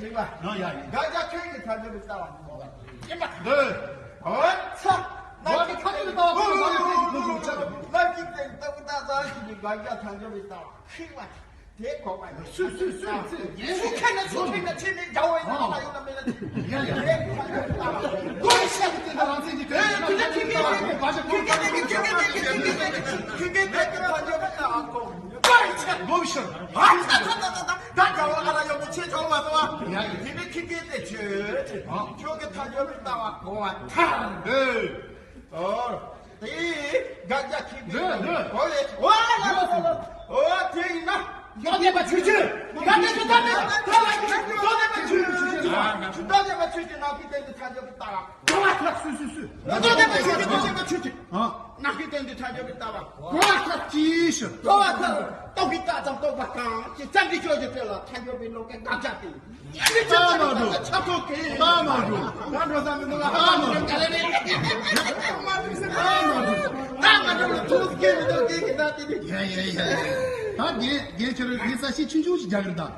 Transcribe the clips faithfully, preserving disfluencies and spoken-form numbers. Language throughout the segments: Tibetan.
ཡིན་པ། ཡང་ཡང་ཡིན། དགག་བྱ་ཁྱོད་ཀྱི་ཐ་སྙད་པའི་ལྟ་བ་ཡིན་པ། འདི། འོ་ཚ། ནག་གི་ཐ་སྙད་པའི་ལྟ་བ་ཁོ་ན་ཡོད་པའི་གི་གོ་དགོས་ཆ། ནག་གི་སྟེང་ལྟ་བུ་ལྟ་ཚ་ཞིག་གི་དགག་བྱ་ཐ་སྙད་པའི་ལྟ་བ་ཁེགས་པ་དེ་གོ་བ་ཡིན། སུས་སུས་སུས་སུས། སུ་ཁེགས་ན་སུ་ཁེགས་ན་ཁྱེད་ནི་རྒྱལ་བ་ཡིན་ན་ཡོད་ན་མེད་ན། ཡ་ཡ། དེ་ཐ་སྙད་པའི་ལྟ་བ། གོ་ཤ་གི་སྟེང་ལ་རང་བཙན་གྱི་དོན་ཡིན་ན། ཁྱོད་ཀྱི་ཁྱོད་ཀྱི་ཁྱོད་ཀྱི་ཁྱོད་ཀྱི་ཁྱོད་ཀྱི་ཁྱོད་ཀྱི་ཁྱོད་ཀྱི་ཁྱོད་ཀྱི་ཁྱོད་ཀྱི་ཁྱོད་ཀྱི་ཁྱོད་ཀྱི་ཁྱོད་ཀྱི་ཁྱོད་ཀྱི་ཁྱོད་ཀྱི་ཁྱོད་ཀྱི་ཁྱོད་ཀྱི་ད་རྒྱལ་བ་ཨ་ར་ཡོང་ནས་ཆེ་ཆུང་བ་དང་། ཡ་ཡ། དེ་ནི་ཁྱི་སྐད་དེ་ཆོས་ཆོས། ཨ། ཁྱོད་ཀྱི་ཐ་སྙད་པའི་ལྟ་བ་གོ་བ་ཐལ། ཨོ། དེ་དགག་བྱ་ཁྱི་སྐད་ལྟ་བུ་གོ་བས། ཝ་ལ་ལ་ལ་ལ། ཨོ་དེ་ཡིན་ན། ཡོད་ནས་པ་ཆོས་ཅན། ཡོད་ནས་པ་ཆོས་ཅན། ད་ལ་ཁྱི་ཡོད་ནས་པ་ཆོས་ཅན། ཡོད་ནས་པ་ཆོས་ཅན་ནང་གི་དེ་ནི་ཐ་སྙད་པའི་ལྟ་བ། གོ་བ་ཐལ། སུས་སུས་སུས། ལོ་ཏོག་ལྡན་པ་ཆོས་ཅན། ལོ་ཏོག་ལྡན་པ་ཆོས་ཅན། ཨ། ནང་གི་སྟེང་དུ་ཐལ་འགྱུར་བའི་ལྟ་བ། གོ་བ་ཐལ་གྱིས་ཤིག། གོ་བ་ཐལ། རྟོག་པའི་རྟགས་ཙམ་རྟོགས་པ་དང་། ཅི་ཙམ་གྱིས་ཆོས་ཀྱི་དོན་ལ་ཐལ་འགྱུར་བའི་བློ་ཀའི་དགག་བྱ་སྟེ། ཡིད་ཀྱི་ཆ་ཐོག་གི། ད་མ་འགྲོ། ད་འགྲོ་ས་མི་འདུག་ལ། ད་མ་འགྲོ། ད་མ་འགྲོ། ད་མ་འགྲོ་ལ་ཐུགས་སྐྱེ་མི་འདུག་སྐྱེ་གི་ད་དེ་ནི། ཡ་ཡ་ཡ་ཡ། ད་རྒན་རྒན་ཁྱེད་རང་ངས་ས་ཞིག་ཆུང་ཆུང་ཞིག་རྒྱག་གི་རེད་ད།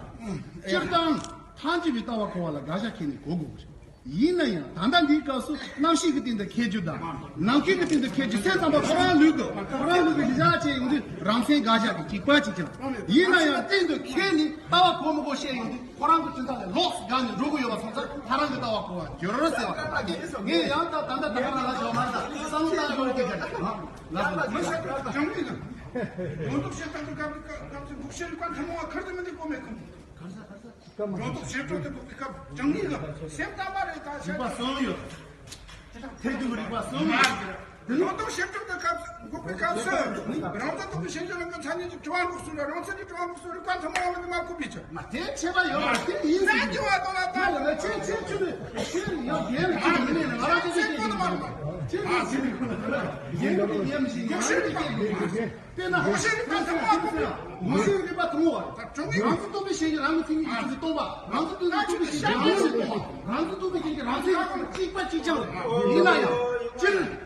སྤྱིར་བཏང་ཐལ་འགྱུར་བའི་ལྟ་བ་གོ་བ་ལ་དགག་བྱ་ཁྱེར་ནས་གོ་དགོས་ཀྱི་རེད། ཡིན་ན་ཡང་ད་ལྟ་འདིའི་སྐབས་སུ་རྣམ་ཤེས་ཀྱི་སྟེང་དུ་ཁྱེར་རྒྱུ་དང་། ནམ་མཁའི་གི་སྟེང་དུ་ཁྱེར་རྒྱུ་སེམས་ཙམ་པ་ཁོ་རང་ལུས་ཀྱི་ཁོ་རང་ལུས་ཀྱི་གཞི་བཞག་བྱས་ཡོང་དུས་རང་མཚན་དགག་བྱ་གི་གཅིག་པ་གཅིག་ཀྱང་། ཡིན་ན་ཡང་སྟེང་དུ་ཁྱེར་ནས་ལྟ་བ་གོ་མི་གོ་བཤད་ཡོང་དུས་ཁོ་རང་གི་དོན་དག་ལས་ལོགས་སུ་བསྒང་ནས་འགྲོ་གི་ཡོད་པ་སོང་ཙང་ཐལ་རང་གི་ལྟ་བ་གོ་བར་འགྱུར་ཟེར་བ། ངས་ཡང་ད་ད་ལྟ་ད་ག་རང་ལ་ཞོག་མ་ད་བསམ་བློ་བཏང་ཡོང་གི་རྒྱ་ལ་ལ་ལ་ལ། སྤྱང་ཀི་ལ་སྒྲོ་འདོགས་བཤད་སྟངས་ཀྱི་སྐབས་སུ་འགོག་བྱེད་རིག་པ་ཐུན་མོང་བ་ཁར་དུ་མི་འདུག་གོ་མེད་ཁུམ། སྒྲོ་འདོགས་བྱེད་སྒྲོ་དེ་འགོག་པའི་སྐབས་སྤྱང་ཀི་ལ་སེམས་ཙམ་པ་རེད་ད་བཤད། རིག་པ་གསུམ་ཡོད། ཐལ་འགྱུར་གྱི་རིག་པ་གསུམ་ཡོད། སྒྲོ་འདོགས་བྱེད་སྒྲོ་དེ་སྐབས་འགོག་པའི་སྐབས་སུ་རང་ལྟ་རྟོག་པའི་ཞེན་ཆགས་རང་གི་མཚན་ཉིད་ཀྱི་དྲི་བ་འགོག་ཚུལ་ལ་རང་མཚན་གྱི་དྲི་བ་འགོག་ཚུལ་རིག་པ་ཐུན་མོང་བ་མི་འདུག་མ་ཁུམ་པའི་ཕྱིར། མ་དེ་ཁྱད་པར་ཡོད་པ་དེ་ཡིན་ཟེར་གྱི་ཡོད། ད་ལ་ཆེ་ཆེ་ཆེ་ཆེ་ཡོད་རྒྱལ་ལ་ཆེ་ཡིན་ནས་ང་རང་ཆེ་ཆེ་ཆེ་ཆེ་ཆེ་ཆེ་ཆེ་ཆེ་ཆེ་ཆེ་ཆེ་ཆེ་ཆེ་ཆེ་ཆེ་ཆེ། དཔེར་ན། འགོག་བྱེད་རིག་པ་ཐུན་མོང་བ། འགོག་བྱེད་རིག་པ་ཐུན་མོང་བ། རང་ཚོ་རྟོག་པའི་ཞེན་ཆགས་རང་གི་མཚན་ཉིད་ཀྱིས་རྟོགས་པ། རང་ཚོ་རྟོག་པའི་རྟོག་པའི་ཞེན་ཆགས་རང་གིས་རྟོགས་པ། རང་ཚོ་རྟོག་པའི་ཞེན་ཆགས་རང་ཚོས་གཅིག་པ་གཅིག་རྐྱང་རེད། ཡིན་ན་ཡང་སྤྱིར།